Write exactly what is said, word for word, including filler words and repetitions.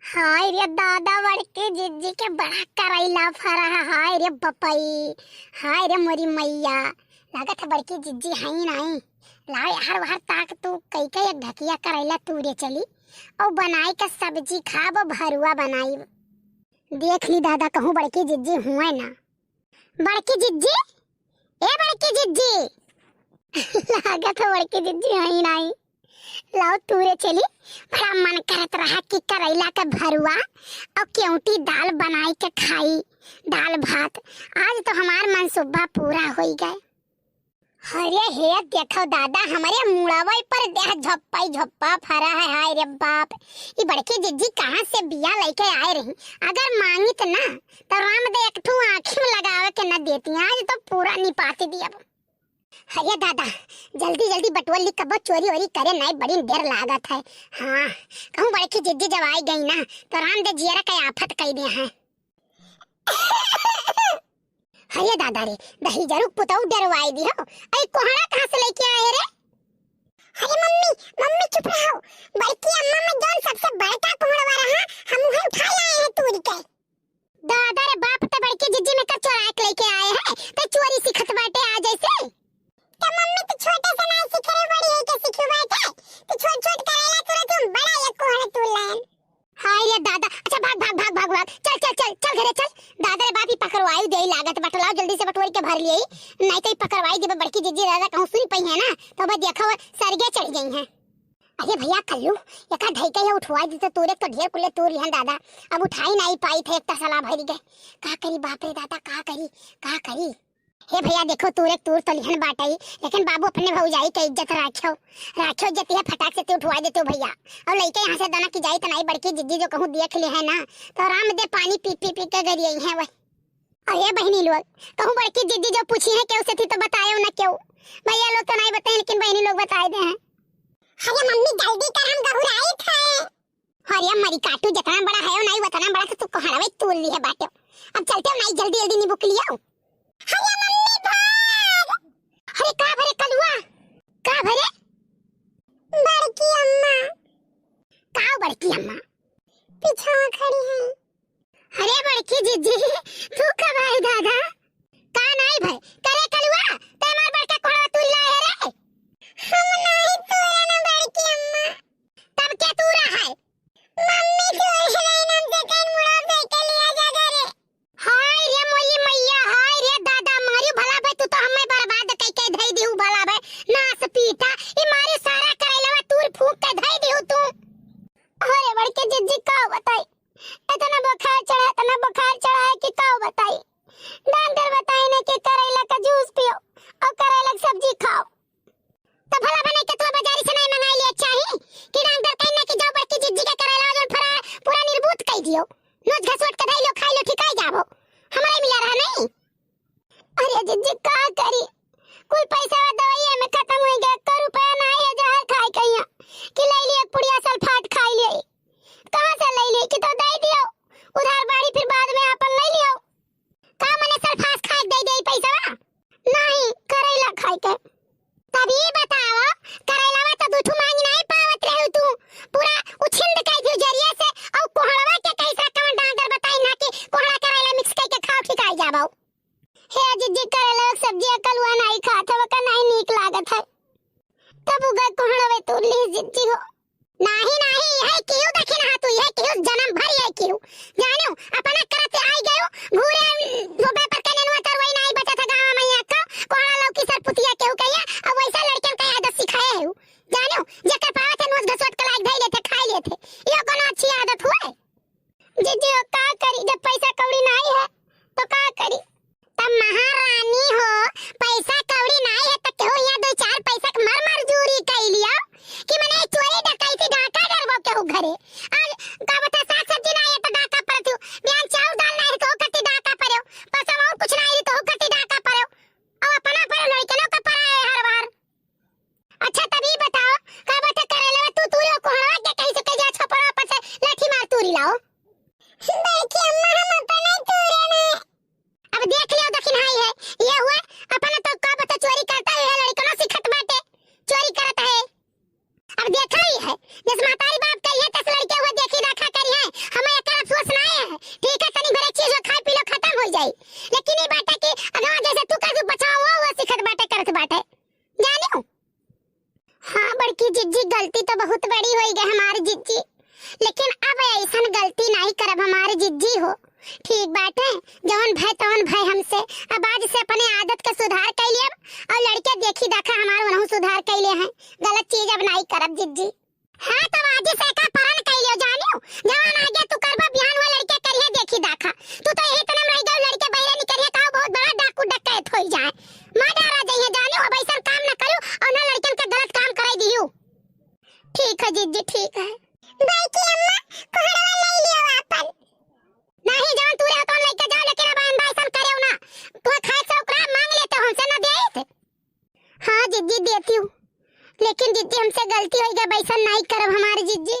हाय रे दादा, बड़की जिज्जी के बड़ा करैला फरा है। हाय रे बपई, हाय रे मोरी मैया, लागत है बड़की जिज्जी है ही नहीं। लाओ यार, बाहर ताक तू, कई कई एक ढकिया करैला तूरे चली और बनाई के सब्जी खाब, भरुआ बनाई। देख ली दादा, कहूँ बड़की जिज्जी हुए ना। बड़की जिज्जी, ए बड़की जिज्जी। लागत है बड़की जिज्जी है ही नहीं। लाओ तूरे चली, बड़ा मन करत रहा कि करैला के भरुआ और केवटी दाल बनाई के खाई, दाल भात। आज तो हमार मनसूबा पूरा होई गए। अरे हे देखो दादा, हमरे मुड़वई पर देह झप्पई झप्पा फरा है। हाय रे बाप, ई बड़की जिज्जी कहाँ से बिया लेके आए रही? अगर मांगित ना तो राम दे एक ठू आँखी में लगावे के न देती, आज तो पूरा निपाती दिया। अरे दादा, जल्दी जल्दी बटोर ली, कबो चोरी वोरी करे नहीं, बड़ी देर लागत है। हाँ, कहूँ बड़की जिज्जी जब आई गई ना तो राम दे जियरा के आफत कई दे हैं। अरे दादा रे, दहिजरू पुतऊ डरवाई दी हो। अई कोहड़ा कहाँ से लेके आए रे? अरे मम्मी, मम्मी चुप रहो। बड़की अम्मा में जौन सबसे बड़का कोहड़वा रहा, हम उहे उठा लाए हैं तूर के। दादा रे बाप, ते बड़की जिज्जी में का चोराए के लेके आए हैं? ते चोरी सीखत बाटे आज ऐसे? तो मम्मी तो छोटे से ना सीखे रे, बड़ी है के सीखी बाटे। तो छोट छोट करैला तुरंत हम बड़ा ये कोहड़ा तूर लाए। हाय रे दादा, अच्छा भाग, भाग, भाग, भाग, भाग, चल, चल, चल, चल घरे चल। दादा रे बाप, ई पकड़वाई दे लागत बाटे, लाओ जल्दी से बटोरी के भर लिए, नहीं तो ई पकड़वाई देबे बड़की जिज्जी, दादा कहूँ सुन पई है ना, तो अब देखो सरगे चढ़ गई हैं। अरे भैया कल्लू, एका ढई के ये उठवाई दी तो तूरे तो ढेर कुले तूर लिहन दादा, अब उठाई नहीं पाई थे, एक तसला भरी गए। का करी बाप रे दादा, का करी, का करी? हे भैया, देखो, तूर एक तूर तो लिहन बाटई, लेकिन बाबू, अपने भौजाई के इज्जत राख्यो, राख्यो इज्जत, यह फटाक से तू उठवा देते हो भैया। और लइके यहाँ से दाना की जाई त नाई, बड़की जिज्जी जो कहूँ देख ले है ना, तो राम दे पानी पी पी पी के गरियई है वह। अरे बहनी लोग, कहूँ बड़की जिज्जी जो पूछी है केहू से थी तो बतायो ना केहू। भैया लोग तो नाई बताए, लेकिन बहनी लोग बताए दे हैं। अरे मम्मी, जल्दी कर, हम गहुराई थे। अरे मरी काटू, जितना बड़ा है नाई, उतना बड़ा तो तू कोहड़वे तूर ली है बाटे। अब चलते हो नाई, जल्दी जल्दी नींबू के लिए आओ। अरे मम्मी भाग। अरे का भरे कलुआ? का भरे? बड़की अम्मा। का बड़की अम्मा? पीछा खड़ी है। अरे बड़की जिज्जी, तू कब आई दादा? का नाई भाई? करे कलुआ, ते मार बड़का कोहड़ा तूर लाए है रे? हम नाई तूरे ना बड़की अम्मा। तब के तूरा है? मम्मी तूरे रही, हम से कहीं मुड़ा से के लिया जा करे। हाय रे मोरी मैया, हाय रे दादा, मारी भला भाई, तू तो हमें बर्बाद कई के धई दिहू भला भाई, नास पीटा, ई मारी सारा करैलवा तूर फूंक के धई दिहू तू। अरे बड़के जिज्जी का बताई, इतना बुखार चढ़ा, इतना बुखार चढ़ा है कि का बताई। डॉक्टर बताई ने कि करैला का जूस पियो और करैला की सब्जी खाओ। तो भला बने के तो बाजारी से नहीं मंगाई लिया चाही कि डॉक्टर कहीं ना कि जाओ बड़की जिज्जी के करैला जो फरा पूरा निर्बूत कई दियो। नोच घसोट के धई लो, खाई लो, ठिकाई जाबो। हमारे मिला रहा नहीं। अरे जिज्जी का करी, कुल पैसा दवाई में खत्म हो गया, एको रुपया ना है जहर खाए कहिया कि ले लिए पुड़िया सल्फाट खाई लिए। कहाँ से ले लिए कि तो दे दियो, उधार बाड़ी फिर बाद में आपन ले लियो। का मने सल्फास खाए के दे दे पैसा? नहीं, करैला खाए के। तब ई बताओ, करैलावा तो दू ठू मांगी नहीं पावत रहू तू, पूरा उछिंद कई दियो जरिया से, और कोहड़वा के कैसा कवन डांगर बताई ना कि कोहड़ा करैला मिक्स कई के खाओ, ठिकाई जाबो। हे जिज्जी, करैला के सब्जी कलुआ नहीं खात है, ओका नहीं नीक लागत है। तब उगा कोहड़वे तू ली जिज्जी हो। नाही, नाही, यह केहू देखी ना तू, यह केहू जन्म भर यह केहू। जानो, अपना करते आई गयो, घूरे, उम, धोबे पर के नेनुआ तरुई नाही बचा था गाँव में यहाँ का, कोहड़ा लौकी सरपुतिया केहू कहिया, अब वैसा लड़कन का आदत सिखाए हो। जानो, जेकर पावे थे नोच घसोट के लायक धई लेते, खाई लेते। यो कोनो अच्छी आदत हुए? जिज्जी, अब का करी, जब पैसा कौड़ी नाही है, तो का करी? तब महारानी हो, पैसा कौड़ी नाही है, तो केहू यहाँ दो चार पैसा के मर मजदूरी कई लियो, कि मने चोरी डकैती डाका डरबो केहू घरे। आज का बता, साग सब्जी नाही है, तो डाका परत हो, बिहान चाउर दाल नाही है, तो कति डाका परो, पसम और कुछ नाही है, तो कति डाका परो। अब अपना परो, लड़के लोग का परा है हर बार। अच्छा, तब ई बताओ, का बात है, करेला में तू तूरे कोहड़ा के कहीं से कह जा, छपरा पर से लाठी मार तूरी लाओ। बड़की अम्मा, हम अपने तूरे में। अब देख लियो, दखिन हाई है, ये हुआ, अपना तो का बात है, चोरी करता है, लड़कनो सिखत बाटे, चोरी करत है। अब देखा ही है, जस मातारी बाप कही है, तस लड़के हुए देखी रखा करी है, हम ऐसन गलती नाहीं करब हमार जिज्जी हो। ठीक बाटे, जवन भय तवन भय हमसे। अब आज से अपने आदत के सुधार कइ लेब। और लड़के देखी देखा हमार उनहु सुधार कइ ले हैं। गलत चीज अब नाहीं करब जिज्जी। हाँ, तो आज से का प्रण कइ लियो जानियो, जवन आगे तू करबा बिहान हुआ लड़के करिहे देखी देखा। तू तो यही तनम रह गयो, लड़के बहरे निकरिहे, कहो बहुत बड़ा डाकू डकैत होई जाए। मार डारा जइहे जानियो, अब ऐसन काम न करियो और न लड़कन के गलत काम कराई दियो। ठीक है जिज्जी, ठीक है। बड़की अम्मा, कोहड़वा लइ लियो आपन। नाहीं, जवन तू रहे तवन लइके जाओ, लेकिन अब आइंदा ऐसन करेउ ना। तू खाए से ओकरा मांग लेते, हमसे ना देत। हाँ जिज्जी, देती हूँ, लेकिन जिज्जी हमसे गलती होइ गई, अब ऐसन नाहीं करब हमार जिज्जी।